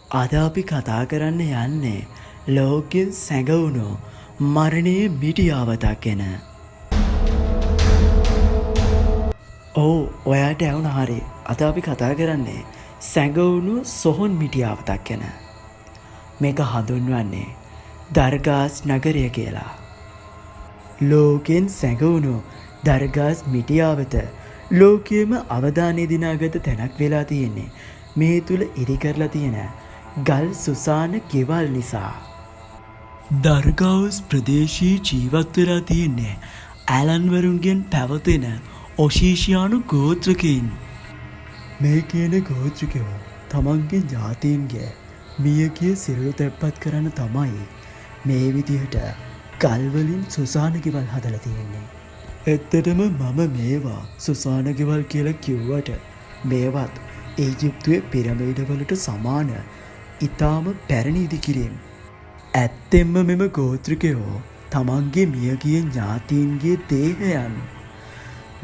අද අපි කතා කරන්න යන්නේ ලෝකෙන් සැඟවුණු මරණයේ මිටියාවතක් ගැන. ඔව්, ඔයාට ඇහුණ හරි. අද අපි කතා කරන්නේ සැඟවුණු සොහොන් මිටියාවතක් ගැන. මේක හඳුන්වන්නේ දර්ගාස් නගරය කියලා. ලෝකෙන් සැඟවුණු දර්ගාස් මිටියාවත ලෝකයේම අවධානය දිනාගත තැනක් වෙලා තියෙන්නේ මේ තුල ඉදි කරලා තියෙන ගල් සුසාන ගෙවල් නිසා. දර්ගාවුස් ප්‍රදේශයේ ජීවත් වෙලා තියෙන්නේ ඇලන්වරුන්ගෙන් පැවතෙන ඔෂීෂියානු ගෝත්‍රිකයින්. මේ කියන ගෝත්‍රිකයෝ තමන්ගේ ඥාතීන්ගේ මියගිය සිරුරු තැන්පත් කරන්න තමයි මේ විදිහට ගල්වලින් සුසාන ගෙවල් හදලා තියෙන්නේ. ඇත්තටම මම මේවා සුසාන ගෙවල් කියලා කිව්වට මේවත් ඊජිප්තුවේ පිරමීඩවලට සමාන ඉතාම පැරණි ඉදිකිරීම්. ඇත්තෙන්ම මෙම ගෝත්‍රිකයෝ තමන්ගේ මියගිය ඥාතීන්ගේ දේහයන්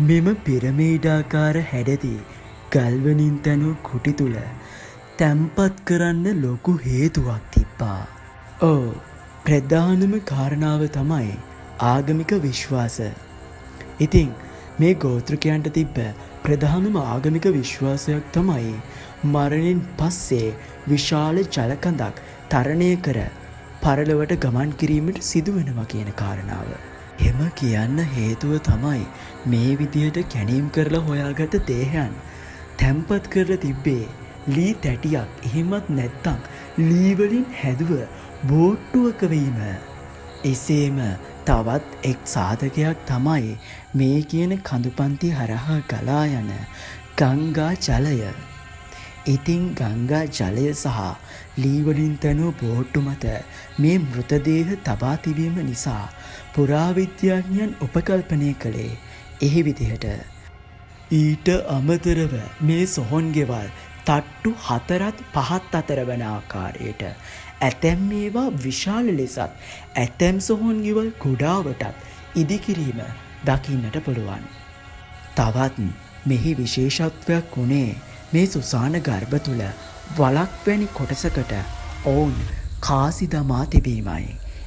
මෙම පිරමීඩාකාර හැඩැති ගල්වලින් තැනූ කුටි තුල තැන්පත් කරන්න ලොකු හේතුවක් තිබ්බා. ඔව්, ප්‍රධානම කාරණාව තමයි ආගමික විශ්වාස. ඉතින් මේ ගෝත්‍රිකයන්ට තිබ්බ ප්‍රධානම ආගමික විශ්වාසයක් තමයි මරණින් පස්සේ විශාල ජලකඳක් තරණය කර පරලොවට ගමන් කිරීමට සිදුවෙනවා කියන කාරණාව. එහෙම කියන්න හේතුව තමයි මේ විදිහට කැණීම් කරලා හොයාගත්ත දේහයන් තැන්පත් කරලා තිබ්බේ ලී තැටියක් එහෙමත් නැත්නම් ලී වලින් හැදුව බෝට්ටුවක වීම. එසේම තවත් එක් සාධකයක් තමයි මේ කියන කඳුපන්ති හරහා ගලා යන ගංගා ජලය. ඉතින් ගංගා ජලය සහ ලී වලින් තැනූ බෝට්ටු මත මේ මෘතදේහ තබා තිබීම නිසා පුරාවිද්‍යාඥයන් උපකල්පනය කළේ එහි විදිහට. ඊට අමතරව මේ සොහොන් ගෙවල් තට්ටු 4ත් 5ත් අතර වන ආකාරයට ඇතැම් ඒවා විශාල ලෙසත් ඇතැම් සොහොන් ගෙවල් කුඩාවටත් ඉදිකිරීම දකින්නට පුළුවන්. තවත් මෙහි විශේෂත්වයක් වුණේ මේ සුසාන ගර්භ තුළ වලක් වැනි කොටසකට ඔවුන් කාසි දමා තිබීමයි.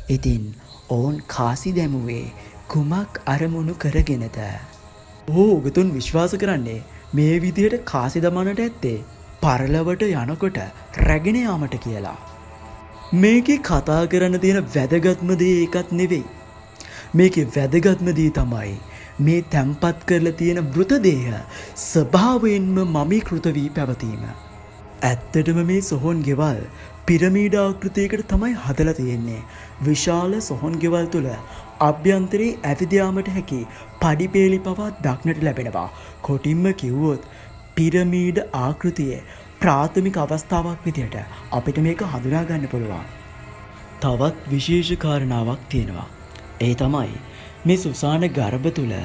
ඉතින් ඔවුන් කාසි දැමුවේ කුමක් අරමුණු කරගෙනද? ඕ උගතුන් විශ්වාස කරන්නේ මේ විදිහට කාසි දමන්නට ඇත්තේ පරලොවට යනකොට රැගෙන යාමට කියලා. මේකේ කතා කරන්න තියෙන වැදගත්ම දේ ඒකත් නෙවෙයි. මේකේ වැදගත්ම දේ තමයි මේ තැන්පත් කරලා තියෙන මෘතදේහ ස්වභාවයෙන්ම මමීකෘත වී පැවතීම. ඇත්තටම මේ සොහොන් ගෙවල් පිරමීඩ ආකෘතියකට තමයි හදලා තියෙන්නේ. විශාල සොහොන් ගෙවල් තුළ අභ්‍යන්තරයේ ඇවිද යාමට හැකි පඩිපේලි පවා දක්නට ලැබෙනවා. කොටින්ම කිව්වොත් පිරමීඩ ආකෘතියේ ප්‍රාථමික අවස්ථාවක් විදියට අපිට මේක හඳුනා ගන්න පුළුවන්. තවත් විශේෂ කාරණාවක් තියෙනවා. ඒ තමයි මේ සුසාන ගර්භ තුළ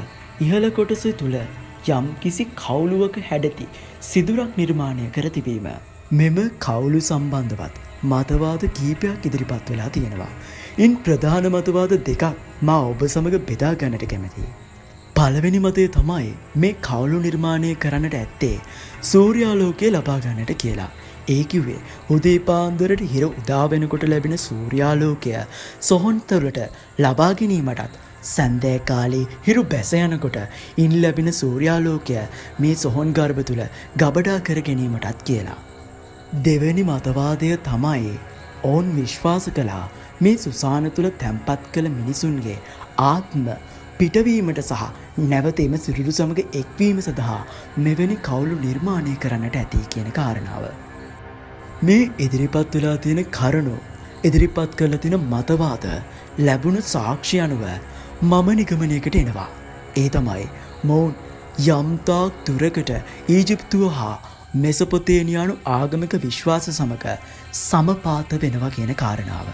ඉහළ කොටස තුළ යම් කිසි කවුළුවක හැඩති සිදුරක් නිර්මාණය කර තිබීම. මෙම කවුළු සම්බන්ධවත් මතවාද කීපයක් ඉදිරිපත් වෙලා තියෙනවා. ඉන් ප්‍රධාන මතවාද දෙකක් මා ඔබ සමග බෙදා ගන්නට කැමතියි. පළවෙනි මතය තමයි මේ කවුළු නිර්මාණය කරන්නට ඇත්තේ සූර්යාලෝකය ලබා ගන්නට කියලා. ඒ කිව්වේ උදේ පාන්දරට හිර උදා වෙනකොට ලැබෙන සූර්යාලෝකය සොහොන් තුළට ලබා ගැනීමටත්, සැන්දෑ කාලේ හිරු බැස යනකොට ඉන් ලැබෙන සූර්යාලෝකය මේ සොහොන් ගර්භ තුළ ගබඩා කර ගැනීමටත් කියලා. දෙවැනි මතවාදය තමයි ඔවුන් විශ්වාස කළා මේ සුසාන තුළ තැන්පත් කළ මිනිසුන්ගේ ආත්ම පිටවීමට සහ නැවත එම සිරුරු සමග එක්වීම සඳහා මෙවැනි කවුළු නිර්මාණය කරන්නට ඇති කියන කාරණාව. මේ ඉදිරිපත් වෙලා තියෙන කරුණු, ඉදිරිපත් කරලා තියෙන මතවාද, ලැබුණු සාක්ෂි අනුව මම නිගමනයකට එනවා. ඒ තමයි මොවුන් යම්තාක් දුරකට ඊජිප්තුව හා මෙසොපොතේනියානු ආගමික විශ්වාස සමග සමපාත වෙනවා කියන කාරණාව.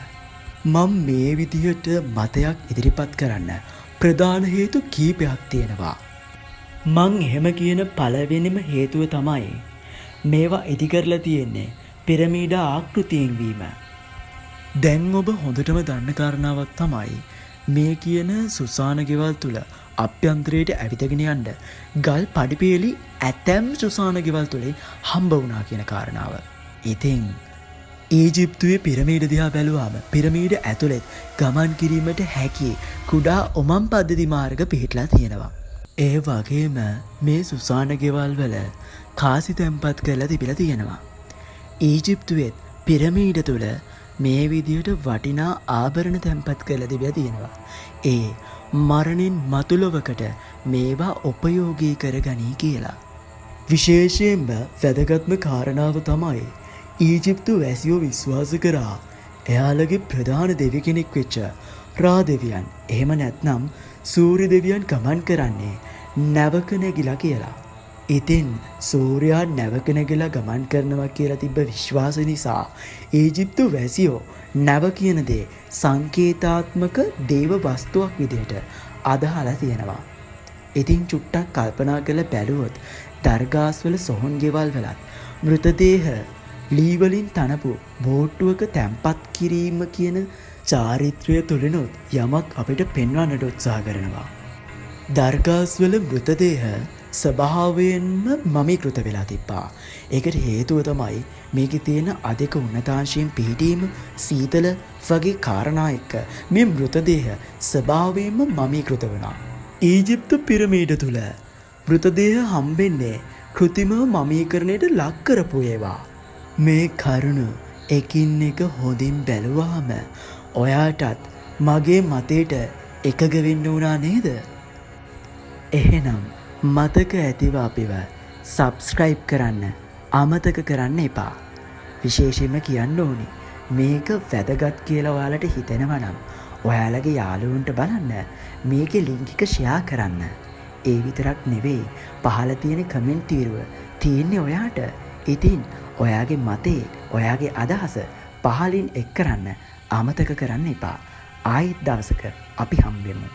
මම මේ විදිහට මතයක් ඉදිරිපත් කරන්න ප්‍රධාන හේතු කීපයක් තියෙනවා. මං එහෙම කියන පළවෙනිම හේතුව තමයි මේවා ඉදි කරලා තියෙන්නේ පිරමීඩ ආකෘතියෙන් වීම. දැන් ඔබ හොඳටම දන්න කාරණාවක් තමයි මේ කියන සුසාන ගෙවල් තුල අභ්‍යන්තරයට ඇවිදගෙන යන්න ගල් පඩිපේලි ඇතැම් සුසාන ගෙවල් තුලින් හම්බ වුණා කියන කාරණාව. ඉතින් ඊජිප්තුවේ පිරමීඩ දිහා බැලුවාම පිරමීඩ ඇතුළෙත් ගමන් කිරීමට හැකි කුඩා ඔමම් පද්ධති මාර්ග පිහිටලා තියෙනවා. ඒ වගේම මේ සුසාන ගෙවල් වල කාසි තැන්පත් කරලා තිබිලා තියෙනවා. ඊජිප්තුවෙත් පිරමීඩ තුළ මේ විදිහට වටිනා ආභරණ තැන්පත් කරලා තිබිලා තියෙනවා. ඒ මරණින් මතු ලොවකට මේවා උපයෝගී කරගනී කියලා. විශේෂයෙන්ම වැදගත්ම කාරණාව තමයි ඊජිප්තු වැසියෝ විශ්වාස කරා එයාලගේ ප්‍රධාන දෙවි කෙනෙක් වෙච්ච රා දෙවියන්, එහෙම නැත්නම් සූර්ය දෙවියන් ගමන් කරන්නේ නැවක නැගිලා කියලා. ඉතින් සූර්යයා නැවක නැගිලා ගමන් කරනවා කියලා තිබ්බ විශ්වාස නිසා ඊජිප්තු වැසියෝ නැව කියන දේ සංකේතාත්මක දේව වස්තුවක් විදිහට අදහලා තියෙනවා. ඉතින් චුට්ටක් කල්පනා කරලා බැලුවොත් දර්ගාස්වල සොහොන් ගෙවල් වලත් මෘතදේහ ලී වලින් තනපු බෝට්ටුවක තැන්පත් කිරීම කියන චාරිත්‍රය තුළිනුත් යමක් අපිට පෙන්වන්නට උත්සාහ කරනවා. දර්ගාස්වල මෘතදේහ ස්වභාවයෙන්ම මමීකෘත වෙලා තිබ්බා. ඒකට හේතුව තමයි මේකේ තියෙන අධික උන්නතාංශයෙන් පිහිටීම, සීතල වගේ කාරණා එක්ක මේ මෘතදේහ ස්වභාවයෙන්ම මමීකෘත වුණා. ඊජිප්තු පිරමීඩ තුල මෘතදේහ හම්බෙන්නේ කෘතිමව මමීකරණයට ලක් කරපු ඒවා. මේ කරුණු එකින් එක හොඳින් බැලුවාම ඔයාටත් මගේ මතයට එකග වෙන්න වුණා නේද? එහෙනම් මතක ඇතිව අපිව සබ්ස්ක්‍රයිබ් කරන්න අමතක කරන්න එපා. විශේෂයෙන්ම කියන්න ඕනි, මේක වැදගත් කියලා ඔයාලට හිතෙනවා නම් ඔයාලගේ යාළුවන්ට බලන්න මේකේ ලින්ක් එක ෂෙයා කරන්න. ඒ විතරක් නෙවෙයි, පහළ තියෙන කමෙන්ට් තීරුව තියෙන්නේ ඔයාට. ඉතින් ඔයාගේ මතේ, ඔයාගේ අදහස පහලින් එක් කරන්න අමතක කරන්න එපා. ආයෙත් දවසක අපි හම්බෙමු.